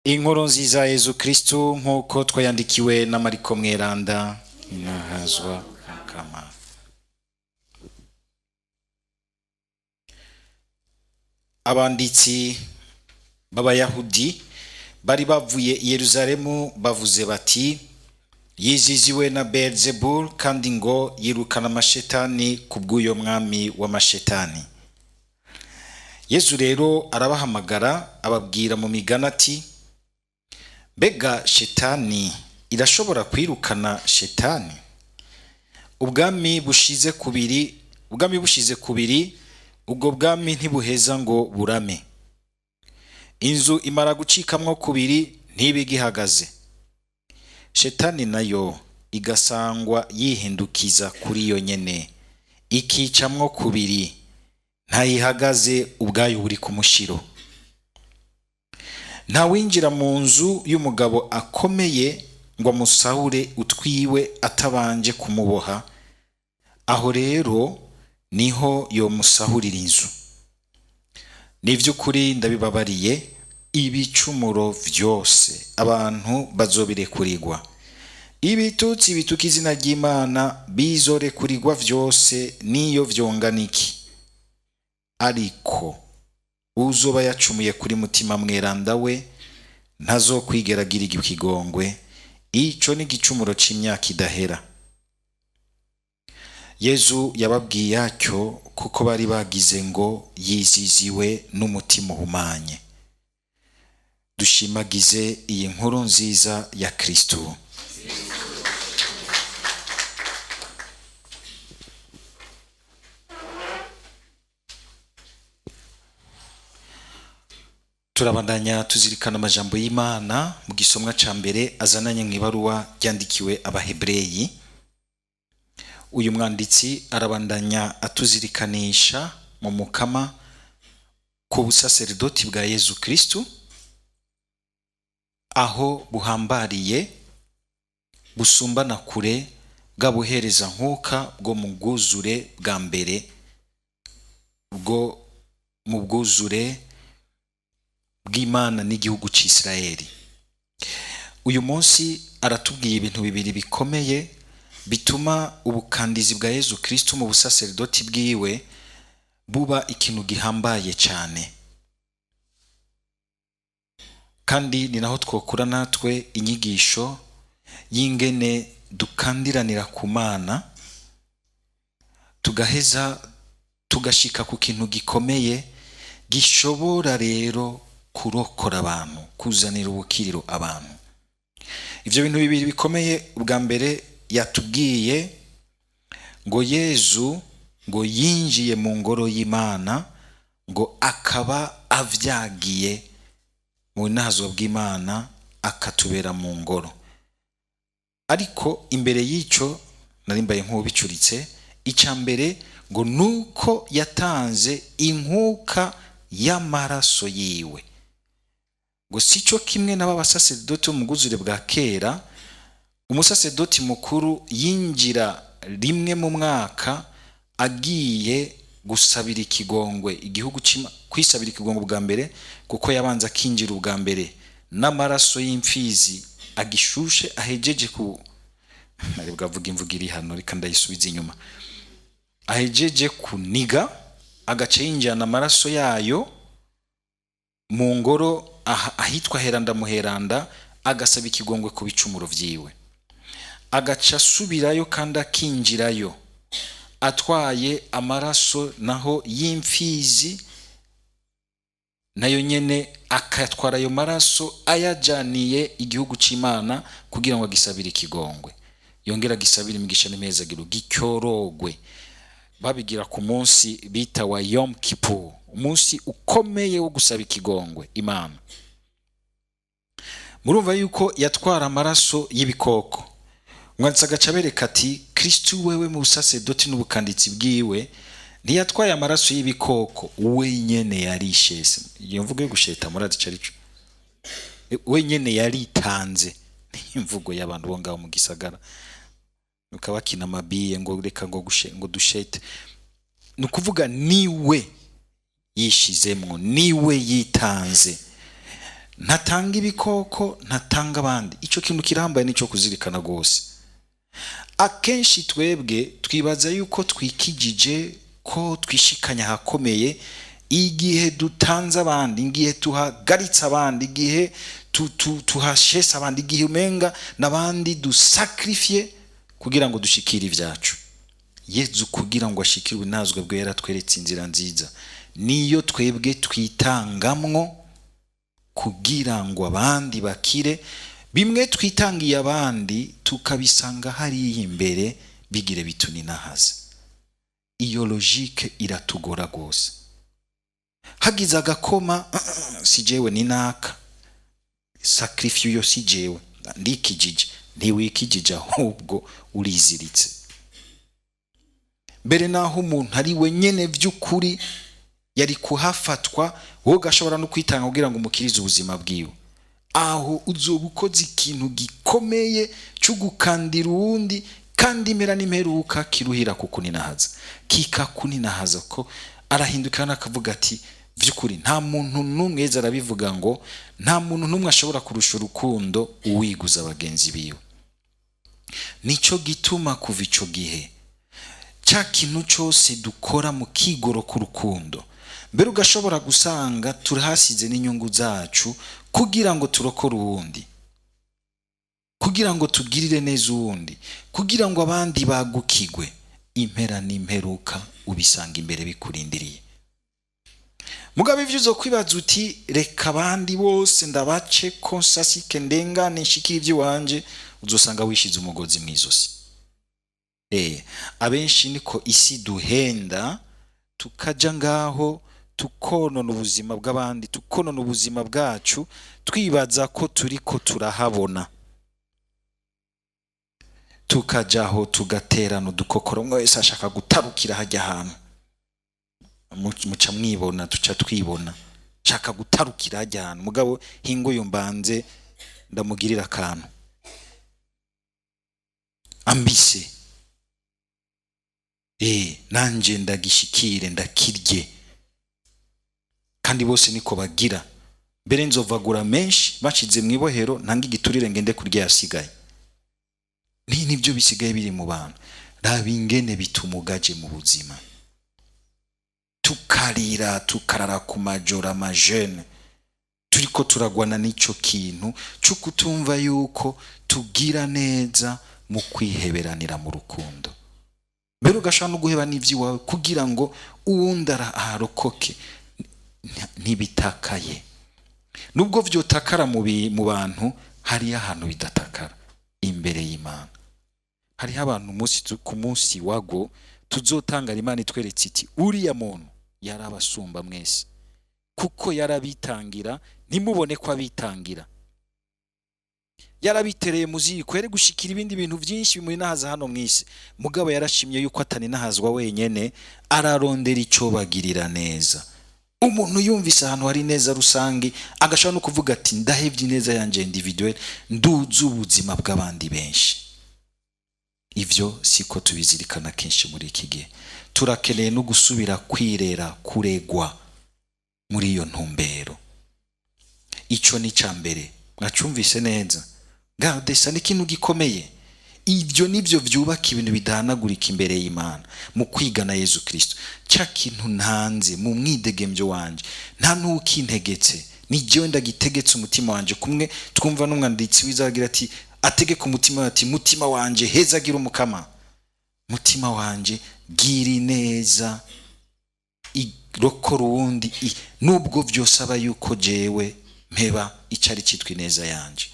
Inkuru nziza ya Yezu Kristu nk'uko twayandikiwe na Mariko Mweranda. Inahazwa kama abanditsi b'Abayahudi bari bavuye i Yerusalemu bavuze bati: "Yiziziwe na Beelzebul, kandi ngo yirukana amashetani ku bw'uyo mwami w'amashetani." Yezu rero arabahamagara, ababwira mu migani ati: "Mbega shetani irashobora kwirukana shetani? Ubwami bushize kubiri, ubwami bushize kubiri, ubwo bwami ntibuheza ngo burame. Inzu imara gucikamwo kubiri ntibigihagaze. Shetani nayo igasangwa yihindukiza kuri yo nyene, ikicamwo kubiri, ntayihagaze, ubwayo buri ku mushiro. Ntawinjira mu nzu y'umugabo akomeye ngo amusahure utwiwe atabanje kumuboha. Aho rero niho yomusahurira inzu. Ni iby'ukuri ndabibabariye, ibicumuro byose abantu bazobirekurigwa, ibitutsi bituka izina ry'Imana bizorekurigwa vyose, niyo vyongana iki. Ariko uzoba yacumuye kuri Mutima Mweranda we ntazokwigera agira ikigongwe. Ico ni igicumuro c'imyaka idahera." Yezu yababwiye atyo kuko bari bagize ngo yiziziwe n'umutima uhumanye. Dushimagize iyi nkuru nziza ya Kristu. Turabandanya tuzirikana amajambo y'Imana mu gisomwa ca mbere azananye mu ibaruwa ryandikiwe Abahebreyi. Uyu mwanditsi arabandanya atuzirikanisha mu Mukama ku busaserdoti bwa Yezu Kristu, aho buhambariye, busumbana kure bwa buhereza nkuka bwo mu bwuzure bwa mbere, bwo mu bwuzure bw'Imana n'igihugu c'Isirayeli. Uyu munsi aratubwiye ibintu bibiri bikomeye bituma ubukandizi bwa Yezu Kristu mu busaserdoti bwiwe buba ikintu gihambaye cyane, kandi ni naho twokura natwe inyigisho y'ingene dukandiranira ku Mana, tugaheza tugashika ku kintu gikomeye gishobora rero kurokora abantu, kuzanira ubukiriro abantu. Ivyo bintu bibiri bikomeye, ubwa mbere yatubwiye ngo Yezu ngo yinjiye mu ngoro y'Imana, ngo akaba avyagiye mu bunazwa bw'Imana, akatubera mu ngoro. Ariko imbere y'ico narimbaye nk'ubicuritse, ica mbere ngo nuko yatanze inkuka y'amaraso yiwe, ngo sico kimwe n'abasasedoti bo mu bwuzure bwa kera. Umusasedoti mukuru yinjira rimwe mu mwaka agiye gusabira ikigongwe igihugu, kwisabira ikigongwe bwa mbere, kuko yabanza akinjira ubwa mbere n'amaraso y'imfizi agishushe ahejeje ku nari bwavuga imvugo iri hano, reka ndayisubiza inyuma, ahejeje kuniga, agaca yinjirana amaraso yayo mu ngoro ahitwa Heranda Muheranda, agasaba ikigongwe ku bicumuro vyiwe, agaca asubirayo kandi akinjirayo atwaye amaraso naho y'imfizi nayo nyene, akatwara ayo maraso ayajaniye igihugu c'Imana kugira ngo agisabire ikigongwe, yongera agisabire imigisha n'imihezagiro, gicyorogwe. Babigira ku munsi bita wa Yom Kippur, umunsi ukomeye wo gusaba ikigongwe Imana. Murumva yuko yatwara amaraso y'ibikoko. Umwanditsi agaca abereka ati: "Kristu wewe mu busasedoti n'ubukanditsi bwiwe ntiyatwaye amaraso y'ibikoko, wenyene yarishese." Iyo mvugo yo gusheta murazi ico arico? Wenyene yaritanze, imvugo y'abantu bo ngaho mu gisagara, ukabakina amabiye ngo reka ngo gushe, ngo dushete. Ni ukuvuga niwe yishizemwo, niwe yitanze. Ntatanga ibikoko, ntatanga abandi. Icyo kintu kirambaye nicyo kuzirikana rwose. Akenshi twebwe twibaza yuko twikijije, ko twishikanya ahakomeye igihe dutanze abandi, igihe tuhagaritse abandi, igihe tuhashesa abandi, igihe umenga n'abandi dusacrifié kugira ngo dushikire ibyacu. Yezu kugira ngo ashikire ubunazwe bwe yaratweretse inzira nziza, niyo twebwe twitangamwo kugira ngo abandi bakire. Bimwe twitangiye abandi tukabisanga hariya imbere bigire bituninahaze. Iyo logique iratugora rwose. Hagize agakoma, si jewe, ni naka sacrifice yo, si jewe, ndikijije. Ntiwikijije, ahubwo uriziritse. Mbere naho umuntu ari we nyene by'ukuri yari kuhafatwa, wowe ugashobora no kwitanga kugira ngo umukirize ubuzima bwiwe. Aho uzoba ukoze ikintu gikomeye cyo gukandira uwundi, kandi impera n'imperuka kiruhira kukuninahaza, kikakuninahaza, ko arahindukira akavuga ati: "By'ukuri nta muntu n'umwe." Yezu arabivuga ngo nta muntu n'umwe ashobora kurusha urukundo uwiguza bagenzi biwe. Nicyo gituma kuva ico gihe cya kintu cyose dukora mu kigoro k'urukundo, mbere ugashobora gusanga turahasize n'inyungu zacu kugira ngo turokore uwundi, kugira ngo tugirire neza uwundi, kugira ngo abandi bagukigwe, impera n'imperuka ubisanga imbere bikurindiriye. Mugabo ivyo uzo kwibaza uti: "Reka abandi bose ndabace ko nsasike, ndengane, nshikire ivy'iwanje", uzosanga wishize umugozi mw'izosi. Abenshi niko isi duhenda, tukaja ngaho tukonona ubuzima bw'abandi, tukonona ubuzima bwacu, twibaza ko turiko turahabona. Tukajaho tugaterana udukokoro, umwe wese ashaka gutarukira hajya ahantu. Muca mwibona, tuca twibona, shaka gutarukira hajya ahantu, mugabo hinguyu mbanze ndamugirira akantu ambise, nanje ndagishikire, ndakirye. Kandi bose niko bagira. Mbere nzovagura menshi bashize mu ibohero, ntanga igiturire, ngende kurya yasigaye. Ni nibyo bisigaye biri mu bantu. Raba ingene bitumugaje mu buzima, tukarira, tukarara ku majoro amajene turiko turagwana n'ico kintu cyo kutumva yuko tugira neza mu kwiheberanira mu rukundo. Mbere ugashobora no guheba n'ivy'iwawe kugira ngo uwundi arokoke. Ntibitakaye. Nubwo vyotakara mu bantu, hariyo ahantu bidatakara, imbere y'Imana. Hariho abantu umunsi ku munsi wago tuzotangara Imana itweretse iti: "Uriya muntu yarabasumba mwese, kuko yarabitangira ntimubone ko abitangira, yarabitereye mu ziko, yari gushikira ibindi bintu byinshi bimuninahaza hano mw'isi, mugabo yarashimye yuko ataninahazwa wenyene, ararondera icyo bagirira neza." Umuntu yumvise ahantu hari neza rusange, agashobora no kuvuga ati: "Ndahevye ineza yanje individuel, nduze ubuzima bw'abandi benshi." Ivyo siko tubizirikana kenshi muri iki gihe. Turakeneye no gusubira kwirera, kuregwa muri iyo ntumbero. Ico ni ica mbere. Mwacumvise neza, gardesa ni ikintu gikomeye. Ibyo nibyo byubaka ibintu bidahanagurika imbere y'Imana mu kwigana Yezu Kristo. Cya kintu ntanze mu mwidegembyo wanje, nta n'ukintegetse, ni jyewe ndagitegetse umutima wanje. Kumwe twumva n'umwanditsi w'izagira ati: ategeka umutima we ati: "Mutima wanje, heza agira umukama, mutima wanje, gira ineza, irokora uwundi, nubwo byosaba yuko jewe mpeba icari cyitwa ineza yanje."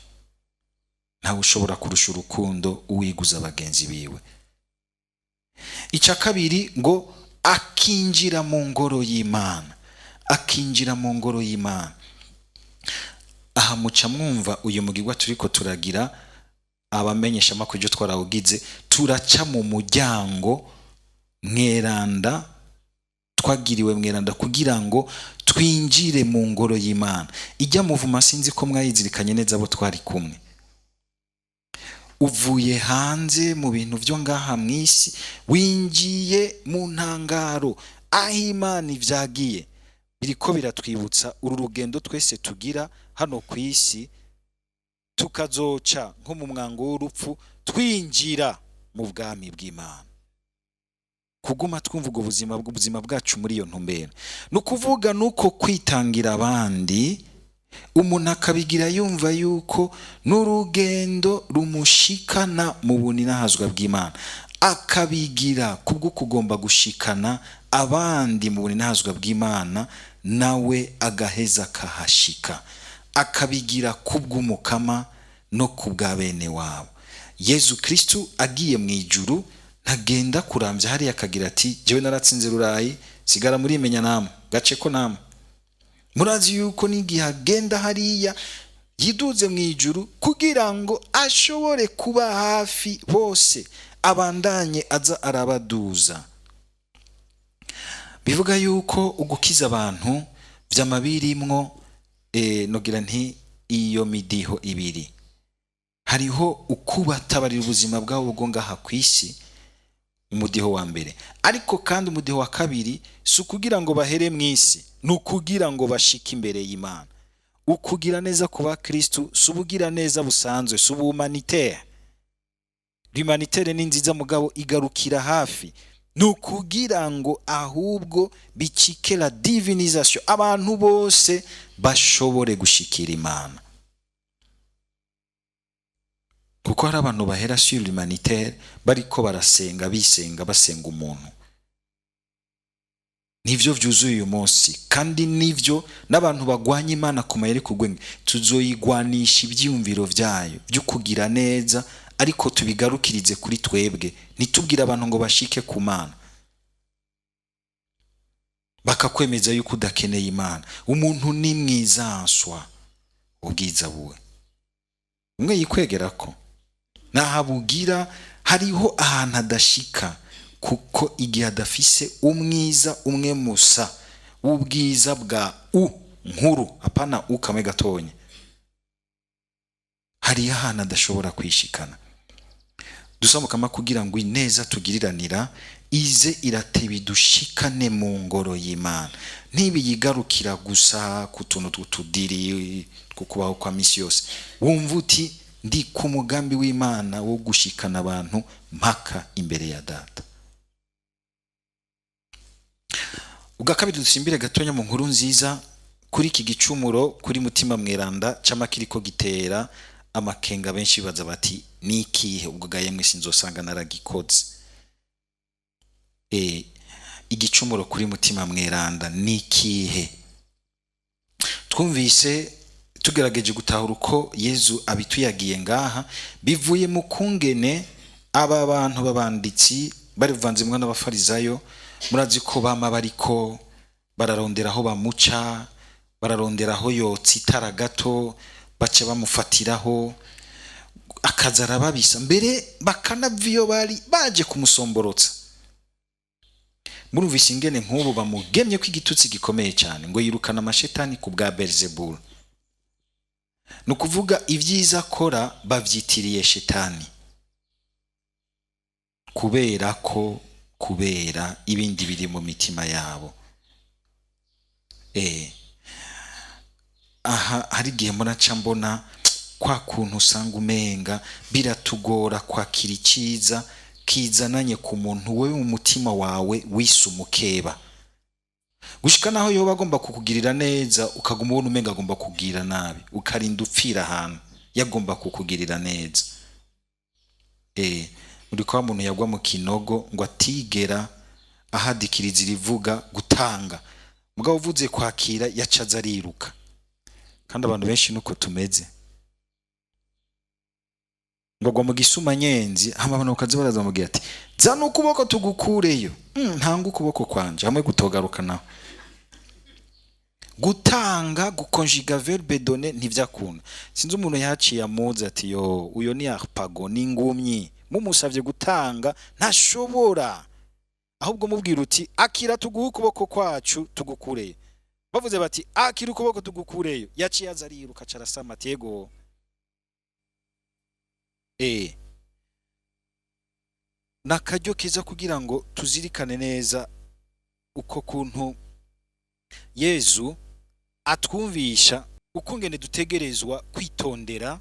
Ntawe ushobora kurusha urukundo uwiguza bagenzi biwe. Icya kabiri ngo akinjira mu ngoro y'Imana, akinjira mu ngoro y'Imana. Aha muca mwumva uyu mugirwa turiko turagira, abamenyesha amakuru ibyo twarawugize. Turaca mu muryango mweranda twagiriwe mweranda kugira ngo twinjire mu ngoro y'Imana. Ijya muvuma, sinzi ko mwayizirikanye neza abo twari kumwe. Uvuye hanze mu bintu byo ngaha mu isi, winjiye mu ntangaro aho Imana ibyagiye. Biriko biratwibutsa uru rugendo twese tugira hano ku isi, tukazoca nko mu mwango w'urupfu twinjira mu bwami bw'Imana. Kuguma twumva ubwo buzima bw'ubuzima bwacu muri iyo ntumbero, ni ukuvuga nuko kwitangira abandi, umuntu akabigira yumva yuko n'urugendo rumushikana mu buninahazwa bw'Imana, akabigira kubwo kugomba gushikana abandi mu buninahazwa bw'Imana, nawe agaheza akahashika, akabigira kubw'Umukama no kubwa bene wabo. Yezu Kristu agiye mu ijuru ntagenda kurambya hariya akagira ati: "Jewe naratsinze rurayi, sigara murimenya namwe gace ko namwe murazi." Yuko n'igihe agenda hariya yiduze mu ijuru kugira ngo ashobore kuba hafi bose, abandanye aza arabaduza. Bivuga yuko ugukiza abantu vyama birimwo nogira nti iyo midiho ibiri: hariho ukubatabarira ubuzima bwabo bwo ngaha ku isi, umudiho wa mbere, ariko kandi umudiho wa kabiri si ukugira ngo bahere mu isi, ni ukugira ngo bashike imbere y'Imana. Ukugira neza ku bakristu si ubugira neza busanzwe, si ubuhumanitaire. L'humanitaire ni nziza, mugabo igarukira hafi. Ni ukugira ngo ahubwo bicike la divinisation, abantu bose bashobore gushikira Imana, kuko hari abantu bahera sur l'humanitaire bariko barasenga, bisenga, basenga umuntu. Nivyo vyuzuye uyu munsi, kandi nivyo n'abantu bagwanya Imana ku mayeri ku bwenge. Tuzoyigwanisha ivyiyumviro vyayo vyo kugira neza, ariko tubigarukirize kuri twebwe, ntitubwire abantu ngo bashike ku Mana. Bakakwemeza yuko udakeneye Imana. Umuntu ni mwiza nswa ubwiza buwe umwe yikwegera ko nahabugira, hariho ahantu adashika, kuko igihe adafise umwiza umwe musa w'ubwiza bwa u nkuru, apana u kamwe gatonya, hariho ahantu adashobora kwishikana. Dusaba kugira ngo ineza tugiriranira ize irateba idushikane mu ngoro y'Imana, ntibiyigarukira gusa ku tuntu tw'utudiri two kubaho kwa misi yose. Wumva uti: "Ndi ku mugambi w'Imana wo gushikana abantu mpaka imbere ya Data." Ubwa kabiri, dusimbire gatonya mu nkuru nziza kuri iki gicumuro kuri Mutima Mweranda cama kiriko gitera amakenga benshi, baza bati: "Ni ikihe ubwo ga yemwe? Sinzosanga naragikoze?" Igicumuro kuri Mutima Mweranda ni ikihe? Twumvise, tugerageje gutahura uko Yezu abituyagiye ngaha, bivuye mu kungene aba bantu b'abanditsi barivanzemwo n'abafarizayo. Murazi ko bama bariko bararondera aho bamuca, bararondera aho yotsa itara gato baca bamufatiraho, akaza arababisa, mbere bakanava iyo bari baje kumusomborotsa. Murumvise ingene nk'ubu bamugemye ko igitutsi gikomeye cyane, ngo yirukana amashetani ku bwa Beelzebul. Ni ukuvuga ibyiza akora babyitiriye shetani, kubera ko kubera ibindi biri mu mitima yabo. Aha hari igihe muraca mbona kwa kuntu usanga umenga biratugora kwakira icyiza kizananye ku muntu wewe mu mutima wawe wise umukeba, gushika naho yoba agomba kukugirira neza, ukaguma ubona umenga agomba kukugirira nabi, ukarinda upfira ahantu yagomba kukugirira neza. Uri kwa muntu yagwa mu kinogo ngo atigera ahadikiriza irivuga gutanga, mugabo uvuze kwakira yacaza ariruka. Kandi abantu benshi nuko tumeze, ngo agwa mu gisumanyenzi, hama abantu bakaza baraza bamubwira ati: "Zana ukuboko tugukureyo." Ntanga ukuboko kwanje hamwe gutogaruka naho gutanga, gukonjiga verbe donner ntivyakunda. Sinzi umuntu yaciye amuzi ati: "Yo, uyo ni harpago, ni ngumyi, mumusavye gutanga ntashobora, ahubwo mubwira uti: 'Akira tuguhe ukuboko kwacu tugukureyo.'" Bavuze bati: "Akira ukuboko tugukureyo," yaciye aza ariruka, aca arasama ati: "Ego." Ni akaryo keza kugira ngo tuzirikane neza uko kuntu Yezu atwumvisha ukungene dutegerezwa kwitondera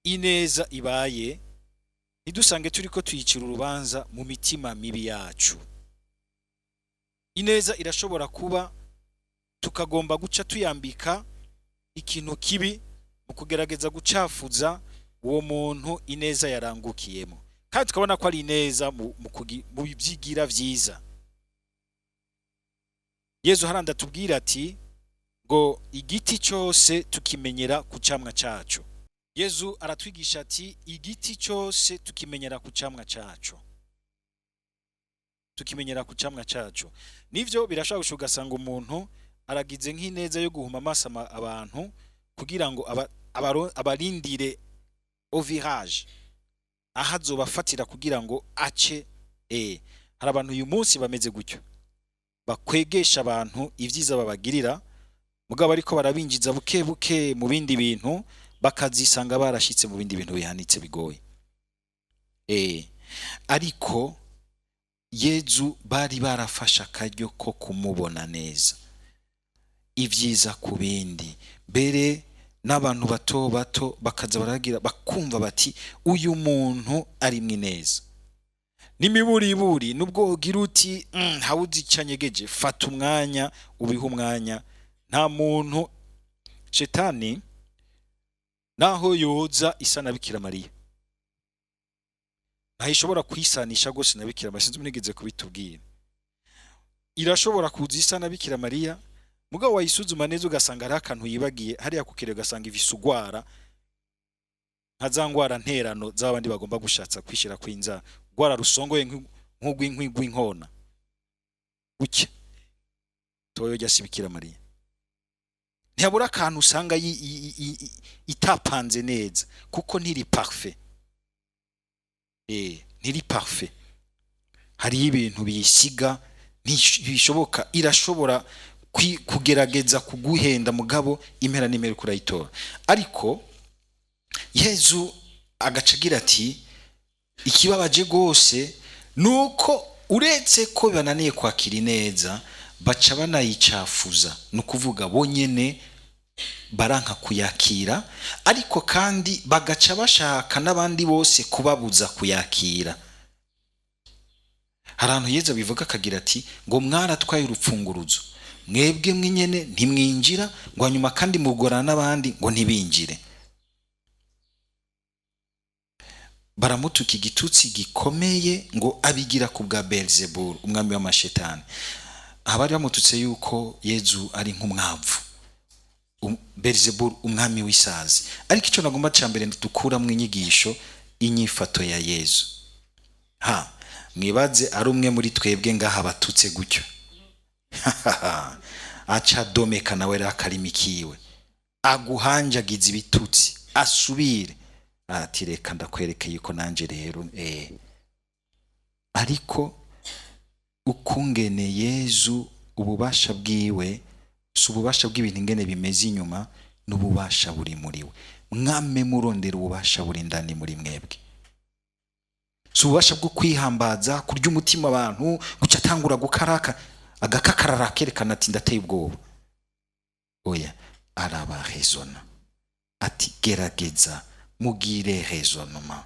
ineza ibaye, ntidusange turiko tuyicira urubanza mu mitima mibi yacu. Ineza irashobora kuba, tukagomba guca tuyambika ikintu kibi mu kugerageza gucafuza uwo muntu ineza yarangukiyemo, kandi tukabona ko ari ineza mu bivyigira vyiza. Yezu harandi atubwira ati ngo igiti cyose tukimenyera ku camwa caco. Yezu aratwigisha ati igiti cyose tukimenyera ku camwa caco, tukimenyera ku camwa caco. Nivyo, birashobora gushoboka ugasanga umuntu aragize nk'ineza yo guhuma amaso abantu kugira ngo abarindire au virage aho azobafatira kugira ngo ace. Hari abantu uyu munsi bameze gutyo, bakwegesha abantu ibyiza babagirira, mugabo ariko barabinjiza buke buke mu bindi bintu, bakazisanga barashitse mu bindi bintu bihanitse bigoye. Ariko Yezu bari barafashe akaryo ko kumubona neza, ibyiza ku bindi, mbere n'abantu bato bato bakaza baragira bakumva bati uyu muntu arimwo ineza. N'imiburiburi nubwo ugira uti ntawuzi icyo anyegeje, fata umwanya ubihe umwanya. Nta muntu, shetani naho yoza isa na Bikira Mariya ntayishobora kwisanisha rwose na Bikira Mariya. Sinzi unigeze kubitubwira, irashobora kuza isa na Bikira Mariya, mugabo wayisuzuma neza ugasanga hariho akantu yibagiye hariya ku kirere, ugasanga ifise ugwara nka za ngwara nterano z'abandi bagomba gushatsa kwishira kw'inzara, gwara rusongoye nk'ugw'inkwi gw'inkona gutya toyo rya si Bikira Mariya. Ntiyabura akantu usanga itapanze neza, kuko ntiri parfait, ntiri parfait. Hariho ibintu biyisiga, ntibishoboka. Irashobora kugerageza kuguhenda, mugabo impera n'impera urayitora. Ariko Yezu agaca agira ati ikibabaje rwose nuko uretse ko bananiye kwakira ineza, baca banayicafuza. Ni ukuvuga bonyene baranka kuyakira, ariko kandi bagaca bashaka n'abandi bose kubabuza kuyakira. Hari ahantu Yezu abivuga akagira ati ngo mwaratwaye urupfunguruzo, mwebwe mwenyene ntimwinjira, ngo hanyuma kandi mugorana n'abandi ngo ntibinjire. Baramutuka igitutsi gikomeye ngo abigira ku bwa Beelzebul, umwami w'amashetani. Aha bari bamututse yuko Yezu ari nk'umwavu, Beelzebul umwami w'isazi. Ariko icyo nagomba cya mbere dukuramo inyigisho, inyifato ya Yezu. Ha mwibaze ari umwe muri twebwe ngaha batutse gutyo, aca adomeka nawe rero akarimi kiwe, aguhanjagiza ibitutsi, asubire ati reka ndakwereke yuko nanje rero. Ariko ukungene Yezu ububasha bwiwe si ububasha bw'ibintu ingene bimeze inyuma, n'ububasha buri muri we. Mwame murondera ububasha buri indani muri mwebwe, si ububasha bwo kwihambaza, kurya umutima abantu, guca atangura gukaraka agakakarara akerekana ati ndateye ubwoba. Oya, arabarezona ati gerageza mugire raisonnement.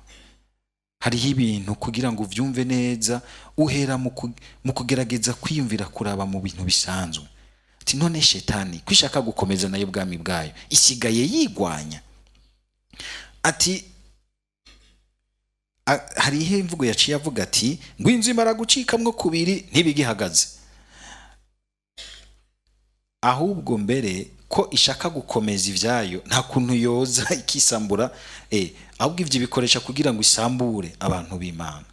Hariho ibintu kugira ngo uvyumve neza uhera mu kugerageza kwiyumvira, kuraba mu bintu bisanzwe. Ati none shetani kwishaka gukomeza nayo ubwami bwayo isigaye yigwanya. Ati hariho imvugo yaciye avuga ati ngo inzu imara gucikamwo kubiri ntibigihagaze, ahubwo mbere ko ishaka gukomeza ivyayo nta kuntu yoza ikisambura, ahubwo ivyo bikoresha kugira ngo isambure abantu b'Imana.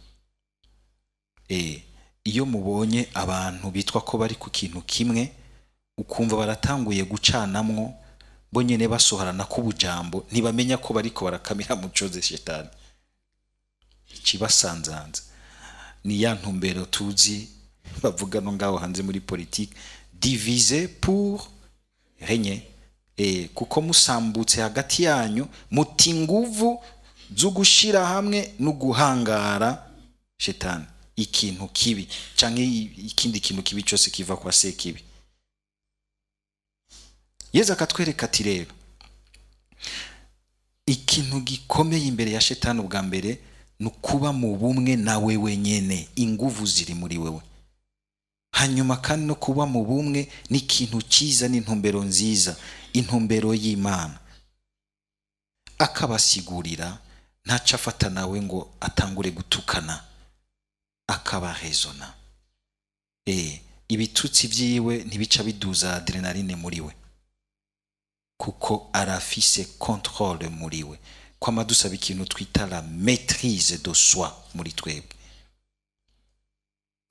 Iyo mubonye abantu bitwa ko bari ku kintu kimwe, ukumva baratanguye gucanamwo bo nyene basohorana k'ubujambo, ntibamenya ko bariko barakamira mu coze shetani. Ikibasanzanza ni ya ntumbero tuzi bavuga no ngaho hanze muri politique, diviser pour régner. Kuko musambutse hagati yanyu muti nguvu zo gushira hamwe no guhangara shetani, ikintu kibi canke ikindi kintu kibi cyose kiva kwa Sekibi. Yezu akatwereka ati rero ikintu gikomeye imbere ya shetani ubwa mbere ni ukuba mu bumwe nawe wenyene, inguvu ziri muri wewe. Hanyuma kandi no kuba mu bumwe ni ikintu cyiza n'intumbero nziza, intumbero y'Imana. Akabasigurira, ntaco afata nawe ngo atangure gutukana, akabarezona. Ibitutsi vyiwe ntibica biduza adrénaline muri we, kuko arafise contrôle muri we. Kwama dusaba ikintu twita la maîtrise de soi muri twebwe.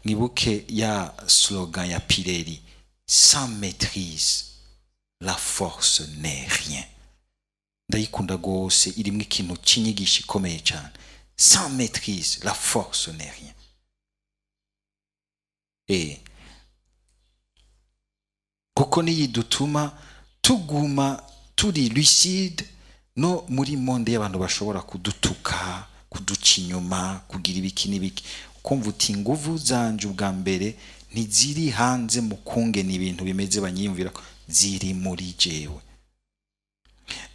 Mwibuke ya slogan ya Pirelli: "Sans maîtrise, la force n'est rien." Ndayikunda rwose, irimo ikintu cy'inyigisho ikomeye cyane. Sans maîtrise, la force n'est rien. Kuko niyi dutuma tuguma turi lucide no muri monde y'abantu bashobora kudutuka, kuduca inyuma, kugira ibiki n'ibiki, ukumva uti inguvu zanje ubwa mbere ntiziri hanze mu kungena ibintu bimeze banyiyumvira ko ziri muri jewe.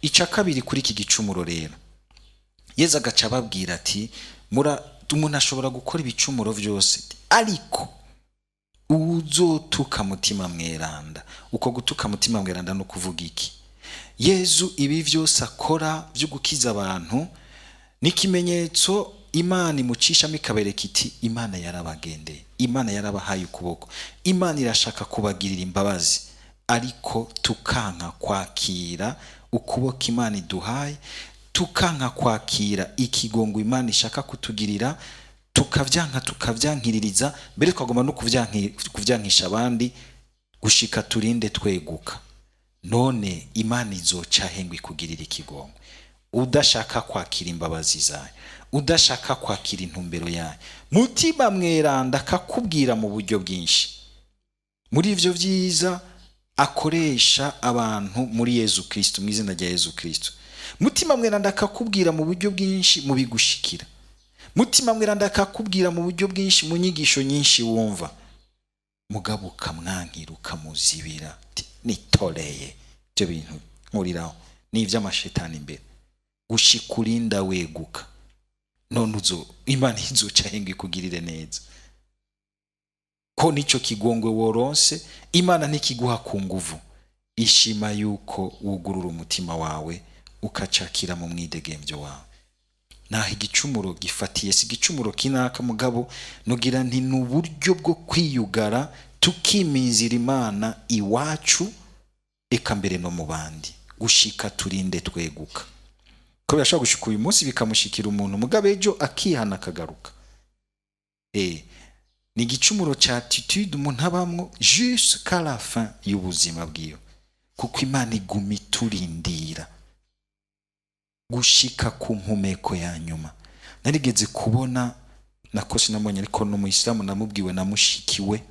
Ica kabiri kuri iki gicumuro rero, Yezu agaca ababwira ati umuntu ashobora gukora ibicumuro byose, ariko uzotuka Mutima Mweranda. Uko gutuka Mutima Mweranda no kuvuga iki? Yezu ibi byose akora byo gukiza abantu ni ikimenyetso Imana imucishamo, ikabereka iti Imana yarabagendeye, Imana yarabahaye ukuboko, Imana irashaka kubagirira imbabazi, ariko tukanka kwakira ukuboko Imana iduhaye, tukanka kwakira ikigongo Imana ishaka kutugirira, tukavyanka, tukavyankiririza, mbere twagomba no kuvyankisha abandi gushika turinde tweguka. None Imana izoca he ngo ikugirire ikigongo udashaka kwakira imbabazi zayo, udashaka kwakira intumbero yayo? Mutima Mweranda akakubwira mu buryo bwinshi, muri ivyo vyiza akoresha abantu muri Yezu Kristo, mu izina rya Yezu Kristo. Mutima Mweranda akakubwira mu buryo bwinshi mu bigushikira. Mutima Mweranda akakubwira mu buryo bwinshi mu nyigisho nyinshi wumva, mugabo ukamwankira, ukamuzibira, uti nitoreye ibyo bintu nkuriraho ni iby'amashetani imbere, gushika urinda weguka. None uzo Imana izoca he ngo ikugirire neza, ko nico kigongwe woronse Imana ntikiguha ku nguvu, ishima yuko wugurura umutima wawe ukacakira mu mwidegembyo wawe? Naho igicumuro gifatiye, si igicumuro kinaka, mugabo nugira nti ni uburyo bwo kwiyugara, tukiminzira Imana iwacu, eka mbere no mu bandi, gushika turinde tweguka. Ko birashobora gushika uyu munsi bikamushikira umuntu, mugabo ejo akihana akagaruka. Ni igicumuro cya attitude umuntu abamwo jusqu'à la fin y'ubuzima bwiwe, kuko Imana iguma iturindira gushika ku mpumeko ya nyuma. Narigeze kubona, nako sinamubonye, ariko ni umuyisilamu, namubwiwe na mushikiwe,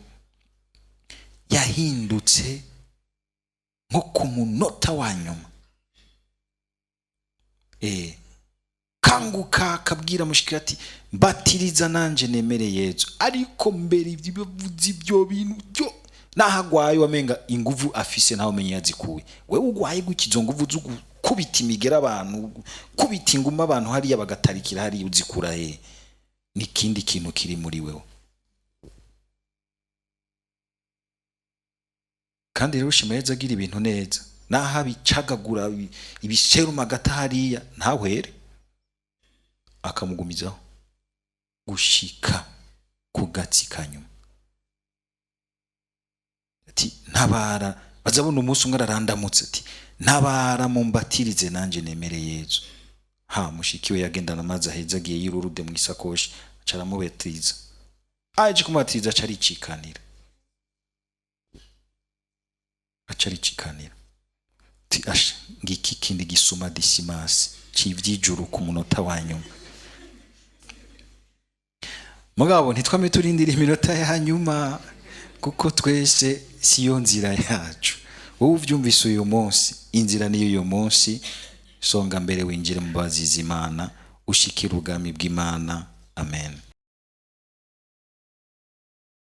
yahindutse nko ku munota wa nyuma. Kanguka akabwira mushiki ati mbatiriza nanje nemere Yezu. Ariko mbere ibyo ibyo bintu byo naho agwaye wamenga inguvu afise ntawe umenya yazikuye. Wewe ugwaye gutya, izo nguvu zo gukubita imigera abantu, kubita inguma abantu hariya bagatarikira hariya, uzikura he? N'ikindi kintu kiri muri wewe. Kandi rero ushima Yezu agira ibintu neza, naho abicagagura ibiseruma agata hariya ntahwere, akamugumizaho gushika ku gatsi ka nyuma, ati ntabara. Bazabona umunsi umwe ararandamutse ati ntabara mumbatirize nanjye nemere Yezu. Ha mushiki we yagendana amazi aheza agiye yirurude mu isakoshi, aca aramubatiza. Aje kumubatiza aca aricikanira, aca aricikanira ati asha ngiki kindi gisuma disimasi c'ivyijuru ku munota wa nyuma. Mugabo ntitwame turindira iminota ya nyuma, kuko twese siyo nzira yacu. Wowe uvyumvise uyu munsi, inzira niyo uyu munsi. Songa mbere, winjire mu bazizi Imana, ushikire ubwami bw'Imana. Amen.